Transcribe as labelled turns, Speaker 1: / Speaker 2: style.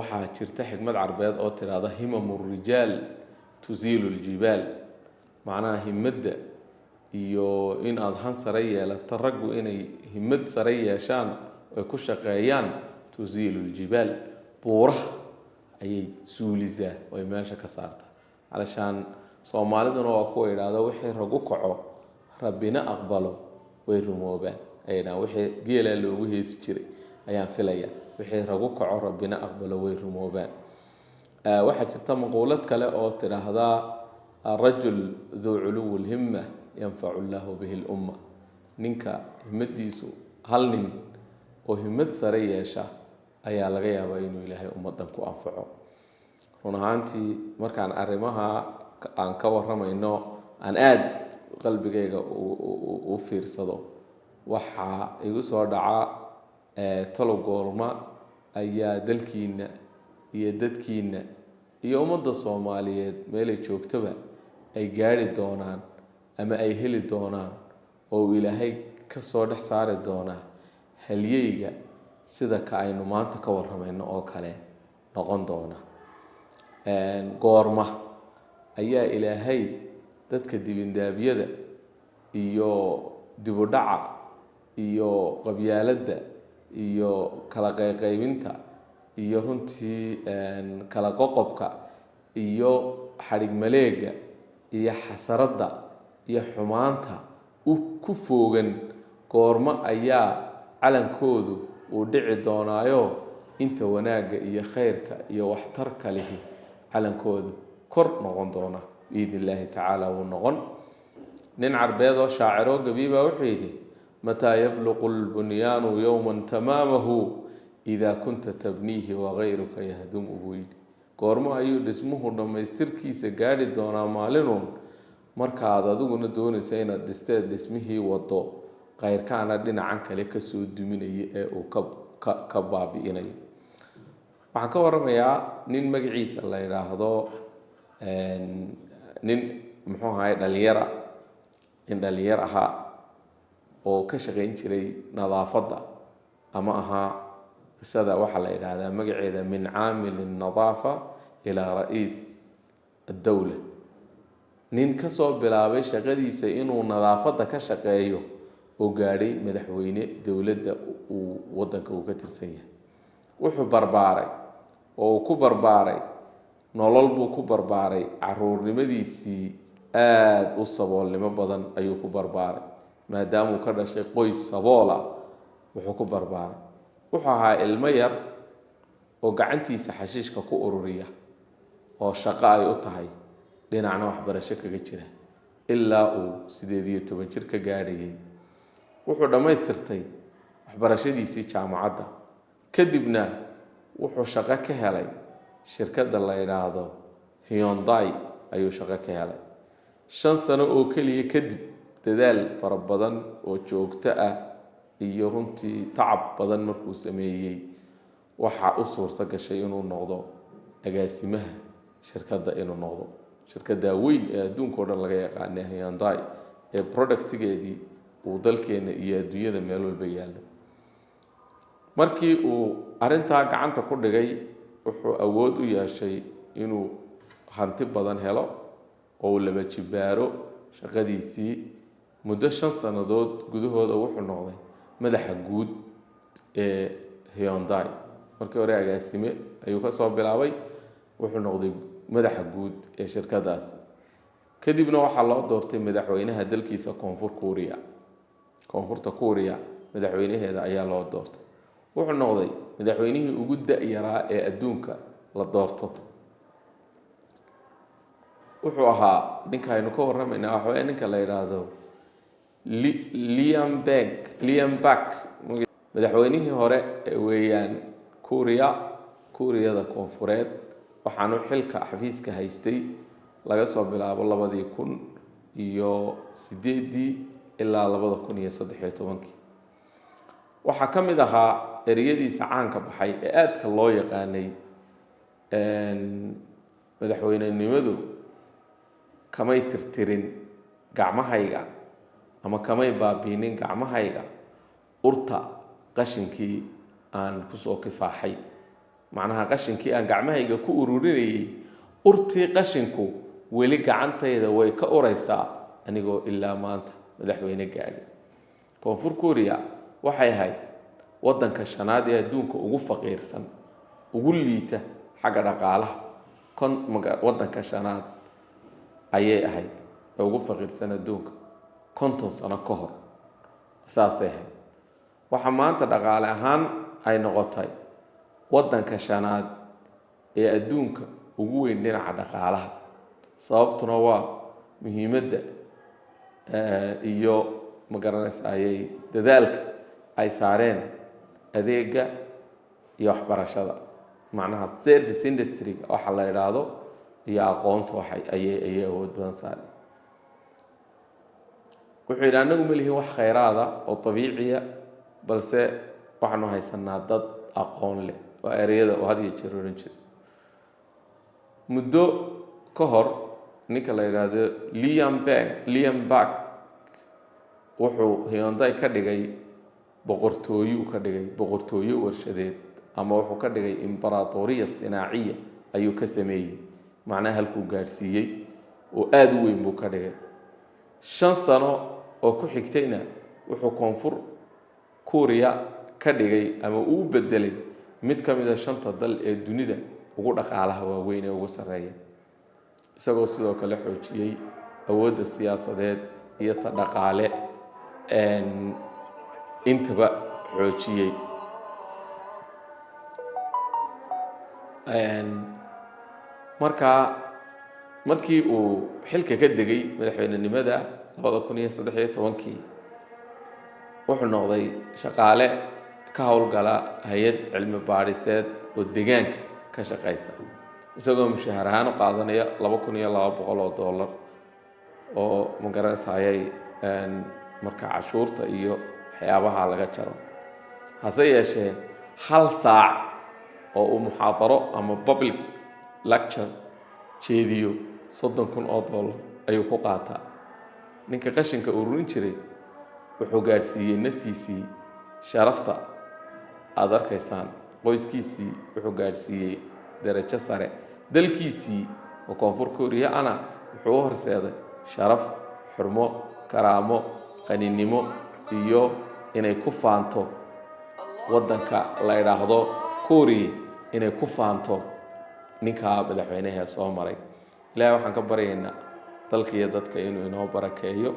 Speaker 1: Waxaa jirta xikmad Carbeed oo tidhaahda "Himamu rijaal tusiilu ljibaal", macnaha himadda iyo in aada han sare yeelato. Raggu inay himad sare yeeshaan ay ku shaqeeyaan, tusiilu ljibaal, buuraha ayay suulisaa oy meesha ka saartaa. Calashaan Soomaaliduna waa kuwa idhaahda "Wixii ragu kaco, Rabbina aqbalo, way rumoobaan", ayay dhahaan. Wixii geelaa loogu heesi jiray ayaan filaya, "Wixii ragu kaco, Rabbina aqbalo, way rumoobaan". Waxaa jirta maquulad kale oo tidhaahdaa "Arajul duu culuwi lhimma yanfacu llahu bihi lumma". Ninka himadiisu, hal nin oo himad sare yeesha ayaa laga yaabaa inuu Ilaahay ummaddan ku anfaco. Run ahaantii, markaan arrimaha aan ka waramayno aan aada qalbigayga u fiirsado, waxaa igu soo dhaca: talow goorma ayaa dalkiina iyo dadkiina iyo ummadda Soomaaliyeed meelay joogtaba ay gaari doonaan ama ay heli doonaan oo uu Ilaahay ka soo dhex saari doonaa halyeyga sida ka aynu maanta ka waramayno oo kale noqon doona? Goorma ayaa Ilaahay dadka dibindaabyada iyo dibudhaca iyo qabyaaladda iyo kala qayqaybinta iyo runtii kala qoqobka iyo xadhig maleega iyo xasaradda iyo xumaanta u ku foogan, goormo ayaa calankoodu uu dhici doonaayo, inta wanaagga iyo khayrka iyo waxtarka lihi calankoodu kor noqon doona? Biidni Illaahi tacaala wuu noqon. Nin Carbeed oo shaaciro gabiibaa wuxuu yidhi: "Mataa yabluqu lbunyaanu yowman tamaamahu idaa kunta tabniihi wagayruka yahdumu", buu yidhi. Goormo ayuu dhismuhu dhammaystirkiisa gaadhi doonaa maalinuun, markaad adiguna doonaysa inaad dhisteed dhismihii wado, kayrkaana dhinacan kale kasoo duminaya ee uu ka baabi'inayo? Waxaan ka waramayaa nin magaciisa la yidhaahdo, nin muxuu ahaay, dhalinyara, nin dhalinyar ahaa oo ka shaqayn jiray nadaafadda ama ahaa. Qisada waxaa la yidhaahdaa magaceeda "Min caamili nadaafa ilaa ra'iis addowla". Nin kasoo bilaabay shaqadiisa inuu nadaafadda ka shaqeeyo oo gaadhay madaxweyne dowladda uu waddanka uu ka tirsan yahay. Wuxuu barbaaray oo uu ku barbaaray nolol buu ku barbaaray. Caruurnimadiisii aada u saboolnimo badan ayuu ku barbaaray, maadaamuu ka dhashay qoys saboola. Wuxuu ku barbaaray, wuxuu ahaa ilmo yar oo gacantiisa xashiishka ku ururiya oo shaqo ay u tahay, dhinacna waxbarasho kaga jira, ilaa uu 18 jir ka gaadhayay. Wuxuu dhammaystirtay waxbarashadiisii jaamacadda, kadibna wuxuu shaqo ka helay shirkadda la yidhaahdo Hyundai ayuu shaqo ka helay. 5 sano oo keliya kadib, dadaal fara badan oo joogto ah iyo runtii tacab badan markuu sameeyey, waxaa u suurto gashay inuu noqdo agaasimaha shirkadda, inuu noqdo shirkadda weyn ee adduunka o dhan laga yaqaanay Hyundai, ee productigeedii uu dalkeena iyo adduunyada meel walba yaallo. Markii uu arrintaa gacanta ku dhigay, wuxuu awood u yeeshay inuu hanti badan helo oo uu laba jibaaro shaqadiisii. Muddo 5 sannadood gudahooda wuxuu noqday madaxa guud ee Hyundai. Markii hore agaasime ayuu kasoo bilaabay, wuxuu noqday madaxa guud ee shirkadaasi. Kadibna waxaa loo doortay madaxweynaha dalkiisa Koonfur Kuuriya. Koonfurta Kuuriya madaxweynaheeda ayaa loo doortay. Wuxuu noqday madaxweynihii ugu da-yaraa ee adduunka la doorto. Wuxuu ahaa ninka aynu ka warramaynaa, waxa weya ninka la yidhaahdo Liambeg, Liambak. Madaxweynihii hore weeyaan Kuuriya, Kuuriyada Koonfureed. Waxaanu xilka xafiiska haystay laga soo bilaabo 2008-dii ilaa 2013-kii. Waxaa ka mid ahaa ereyadiisa caanka baxay ee aadka loo yaqaanay: "Madaxweynenimadu kamay tirtirin gacmahayga ama kamay baabiinin gacmahayga urta qashinkii aan kusoo kifaaxay." Macnaha qashinkii aan gacmahayga ku ururinayay, urtii qashinku weli gacantayda way ka uraysaa, anigoo ilaa maanta madaxweyne gaadhi. Koonfur Kuuriya waxay ahayd waddanka shanaad ee adduunka ugu faqiirsan, ugu liita xagga dhaqaalaha. Waddanka shanaad ayay ahayd ee ugu faqiirsan adduunka 50 sano ka hor, saasay ahayd. Waxaa maanta dhaqaale ahaan ay noqotay waddanka shanaad ee adduunka ugu weyn dhinaca dhaqaalaha. Sababtuna waa muhiimadda iyo, magaranaysa, ayay dadaalka ay saareen adeega iyo waxbarashada, macnaha service industry-ga waxa la idhaahdo iyo aqoonta, waxay ayay awood badan saareen. Wuxuu yidhi: "Anagu ma lihin wax khayraada oo dabiiciya, balse waxaanu haysanaa dad aqoon leh." Waa ereyada oo had iyo jeer ohan jiray. Muddo ka hor ninka la yidhaahdo Liam Bank, Liam Back, wuxuu Hyundai ka dhigay boqortooyuu ka dhigay, boqortooyo warshadeed, ama wuxuu ka dhigay imbaratoriya sinaaciya ayuu ka sameeyey. Macnaha halkuu gaadhsiiyey oo aada u weyn buu ka dhigay. 5 sano oo ku xigtayna wuxuu Koonfur Kuuriya ka dhigay ama uu bedelay mid ka mida shanta dal ee dunida ugu dhaqaalaha waaweyn ee ugu sarreeya, isagoo sidoo kale xoojiyey awoodda siyaasadeed iyo ta dhaqaale intaba xoojiyey. Markaa markii uu xilka ka degay madaxweynenimada 2013-kii, wuxuu noqday shaqaale ka howlgala hay-ad cilmi baadhiseed oo deegaanka ka shaqeysa, isagoo mushahar ahaan u qaadanaya $2,200 oo, magaranaysaayay, marka cashuurta iyo waxyaabaha laga jaro. Hase yeeshee hal saac oo uu muxaadaro ama public lecture jeediyo $30,000 ayuu ku qaataa. Ninka qashinka ururin jiray wuxuu gaadhsiiyey naftiisii sharafta aada arkaysaan, qoyskiisii wuxuu gaadhsiiyey darajo sare, dalkiisii oo Koonfur Kuuriya ana wuxuu u horseeday sharaf, xurmo, karaamo, qaninimo iyo inay ku faanto waddanka la idhaahdo Kuuriya, inay ku faanto ninkaa madaxweynaha soo maray. Ilaahay waxaan ka baryaynaa dalka iyo dadka inuu inoo barakeeyo.